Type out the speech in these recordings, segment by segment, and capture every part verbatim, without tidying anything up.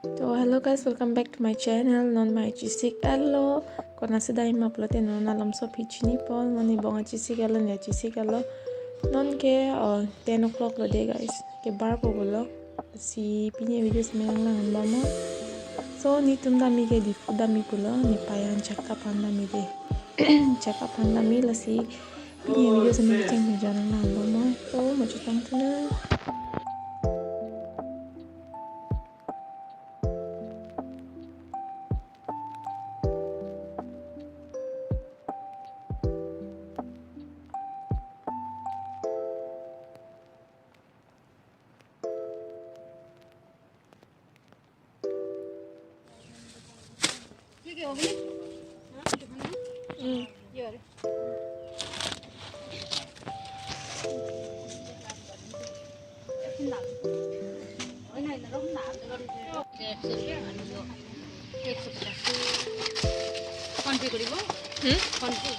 To hello guys, welcome back to my channel. Non mai chisik alo. Konat si dai ma pulote non alam so phi chinipon. Non ne bong achisik alo, ne achisik alo. Non ke, oh, ten o'clock lo de guys. Kebarpo pulo. Si pini video si me lang lang bamo. So netum dam-i ke Diphu dam-i pulo. Ne payan chakka pan dam-i de. Chakka pan dam-i, lasi pini video si me cheng me jan lang lang bamo. So mo chetong thu na. PhonePe কৰিব? Hmm? PhonePe?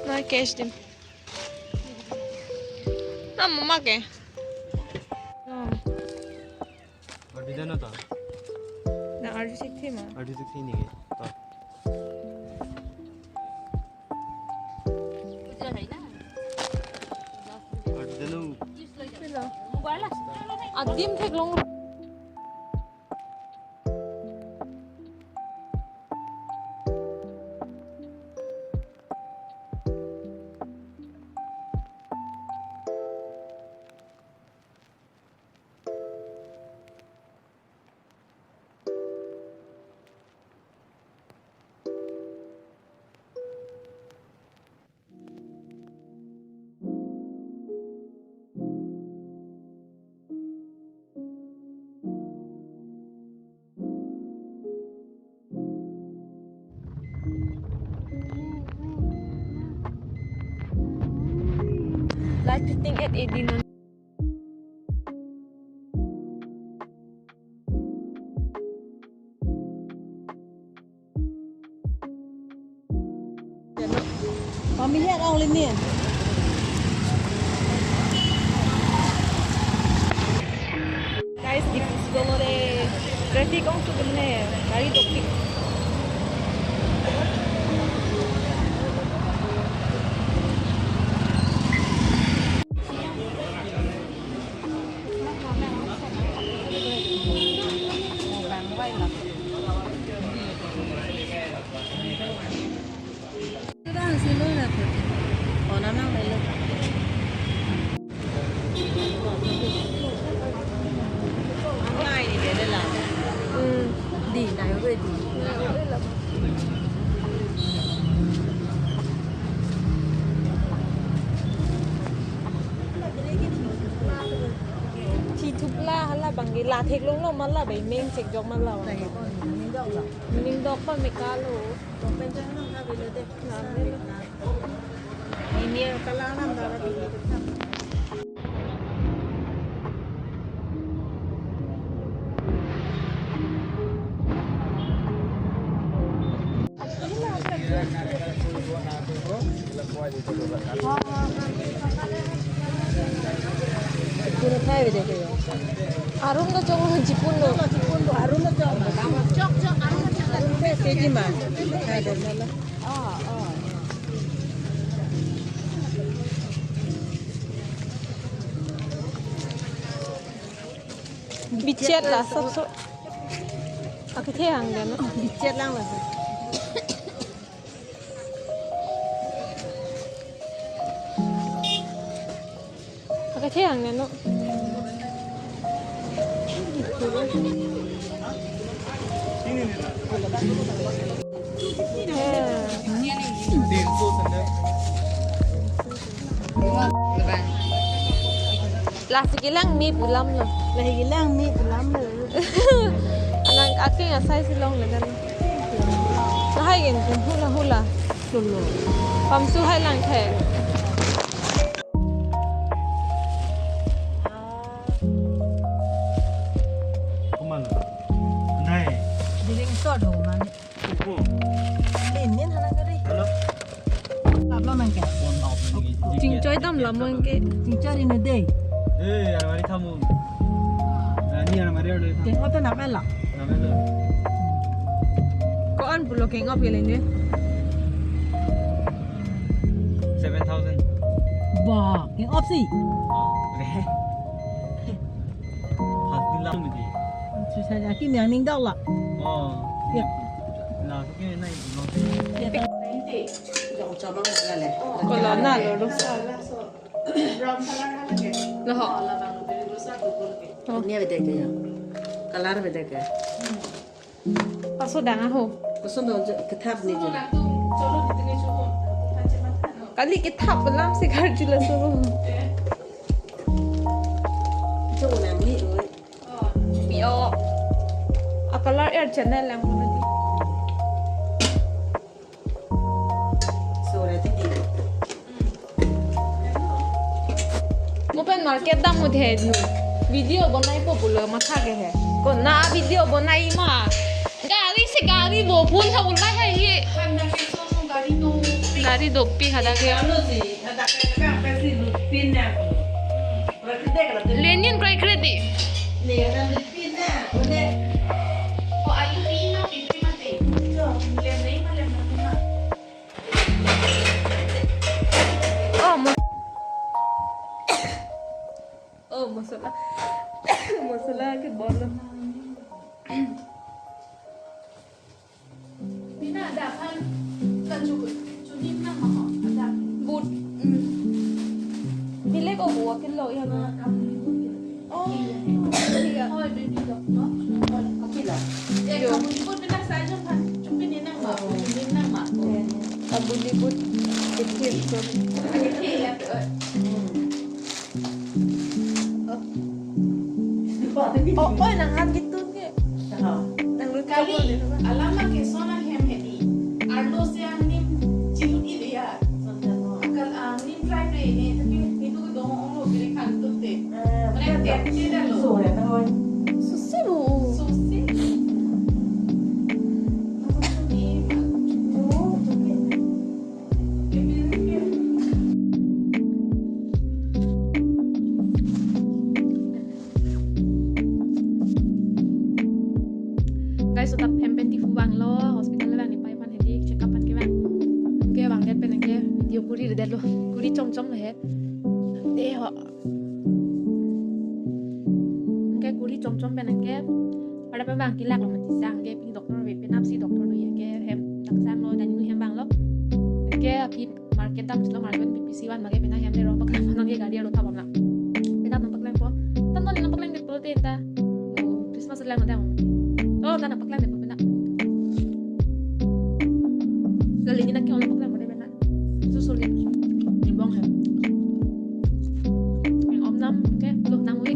Nai cash দিম। না, মামাকে। অ। আৰু দিলে ন তই? না, আৰু ঠিক থৈ মা। আৰু ঠিক থৈ নেকি? তই। আৰু দিলে ন? আদিম থেক long. Light fitting at eighty-nine. Pamilihan ang linin. Guys, di pusi dolo de. Traffic ong su kene, gari dopik. Hmm. Di, nai ove di. Thi thup la hala bang ke la theklonglo ma la bai meng chek jok ma la. Ningdok pa me kalo. Ini kalang nam dara di. Arun kachong jipun do. Jipun do, arun kachong. Chok, chok, arun kachong. Arun ke seji ma. Bichet la, sop sop. Akethe hang dia no. Bichet lang la. Akethe hang dia no. Lasi kelang me pu alam lo. Lasi kelang me pu alam lo. Alang aking asai si long le kan. Lahai gen hula hula. Hula. Pamsu hai lang the. Kuman. Nai. Diring so do man. Kuku. Linin hana kari. Halo. Laplo mangke. Chingchoi dam lam mangke. Chingchoi ri ne dei. Eh, almari thamu. Ani almari alo. Te hote na pela. Ko-an pulo keng-op ke lene? Seven thousand. Ba, keng-op si. Oh, deh. Hati lang mati. Susah lagi yang ning dak la. Oh. Ya. Lah, tu kena naik gunung. Ya. Kalau na lo, lo. Brown color ha lake. Lo ho. Oh. Ini beda ke ya. Color beda ke. Paso dang aho. Paso dang je kethap ni je. Kali kethap belam si kar jula so. Jo nang ni oi. Yo. A color er channel lang mo di. Sore titi. Mo pen market dam mo the nu. Video bonai po pulo matha ke he. Ko na video bonai ma. Gari se gari bo phun tha ulai hai ye. Gari dopik hadak ke. Lenin krai kre di. Oh, mo-, oh, masala. Masala ke bolo. Bina ada kan, kan cukup. Cukup nang mama ada. But, mm. Bilek ko buat kilo ya na. Oh, iya. Oh, baby dok, no? Oh, okay lah. Eh, kamu ikut bina saja kan. Cukup ni nang ma, cukup ni nang ma. Kamu ikut kecil so. Kecil ya. Oh, oh, nang han gitu ke. Nang lut kali, kamu deh, apa? Alam na ke sona hem hedi. Arlo se angnim chilut iliya. Akal angnim try pre ne, tapi itu ke dong ong lo beri kan tu te. Mana tiap tiap dah lo. Susi bu. Susi. Macam ni, mak. Guys, sotap hem pen Diphu vanglo, hospital le vang, nepei aphan hedi check up aphan kevang. Kevang det pen ke video kuri det lo, kuri chom chom lo he. De ho. Ke kuri chom chom pen ke, pada pen vang kelak lo mati sang ke pini doctor ave, penap si doctor lo ya ke hem dak sang lo, dan ini hem vanglo. Ke api market dam chilo, market P P C one mage pina hem le rong paklang non ye gari aro thabom na. Pina nang paklang po. Tan non nang paklang ke pulote ta. Oh, Christmas lang dam. Oh, tan nang paklang de po pina. Lali ni na ke on paklang po de pina. Susu le. Ni bong hem. Yang om nam ke lo nang uli.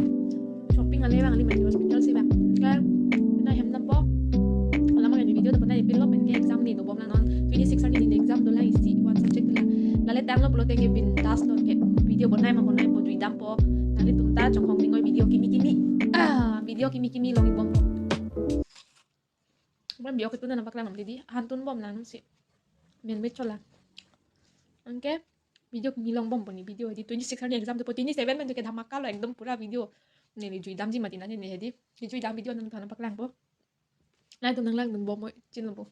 Shopping ale vang ali mati hospital si vang. Ke pina hem dampo. Alam ke video ta pina ipin lo pen ke exam ni dobom la non. Twenty six arni ni exam dolang isi one subject dolang. Lale tanglo pulote ke bindas lo ke video bonai ma bonai po, jui dampo. Nanglitum ta chongkong dingoi video kimi kimi. Ah, video kimi kimi long ibompo. Bang bio ketun nang paklang di hantun bom lang si. Mel me chola. Anke video kimi longbompo ni, video di twenty six arni exam dopo, twenty seven pen ke dhamaka lo ekdom pura video. Neli jui damji mati na neli hedi. Jui dam video nangtum aphan paklangpo. Nangtum nang langdun bom oi, chin lo po.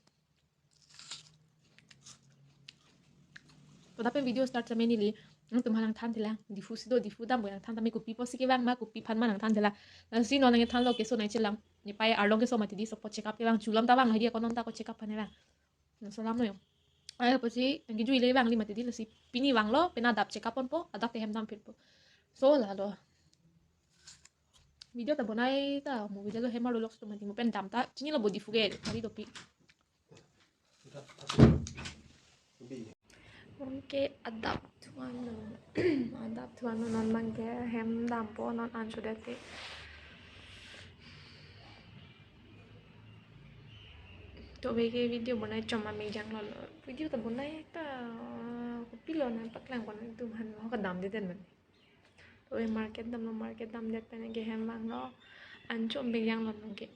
Pada pen video start same neli nangtum aphan nangthan thelang. Diphu si do, Diphu dam bo nangthan tame, kopi pusi kevang ma, kopi aphan ma nangthan thelang. Lasi non nangthan lo keso nangchelang. Nepei arlong keso mati di, sopo check up kevang, chulam ta vang hedi, konon ta ko check up aphan vang. Laso alam lo yo. Ai pusi nangkejui le vangli mati di, lasi pini vanglo, pina adap check up ponpo, adap te hem dam phitpo. So la do. Video ta bonai ta, mo video lo hem arlo lok so mati, mo pen dam ta chinilo bo Diphu ke, kari dopi. Anke adap thuan lo. Adap thuan lo, non bang ke hem dampo, non ancho det te. To be ke video bonai chom amejang lo lo. Video ta bonai ta kopilo nang paklangpo nangtum aphan, ho kedam de den man. To be market damlo, market dam det pen ke hem vanglo. Ancho amejang lo non ke.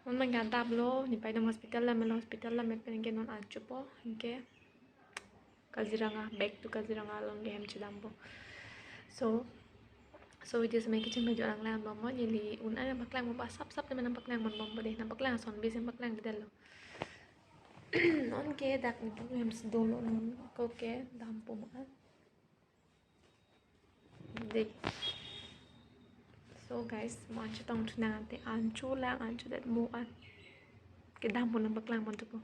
Non bang ke adap lo, nepei dam hospital lam lo, hospital lam pen ke non ancho po, anke. Kaziranga, back to Kaziranga along ke hem chedampo. So, So video seme kecheng baju orang lang bom mo, neli un-an nangpaklang bom, asap sap temen nangpaklang bom bom bade, nangpaklang ason bisi nangpaklang bidalo. Non ke dak ni pun hem sedolo non ko ke dampo ma. Dei. So guys, mo an chetong thu nang ante an cholang, an chodet mo an. Kedam pon nangpaklang pon thupo.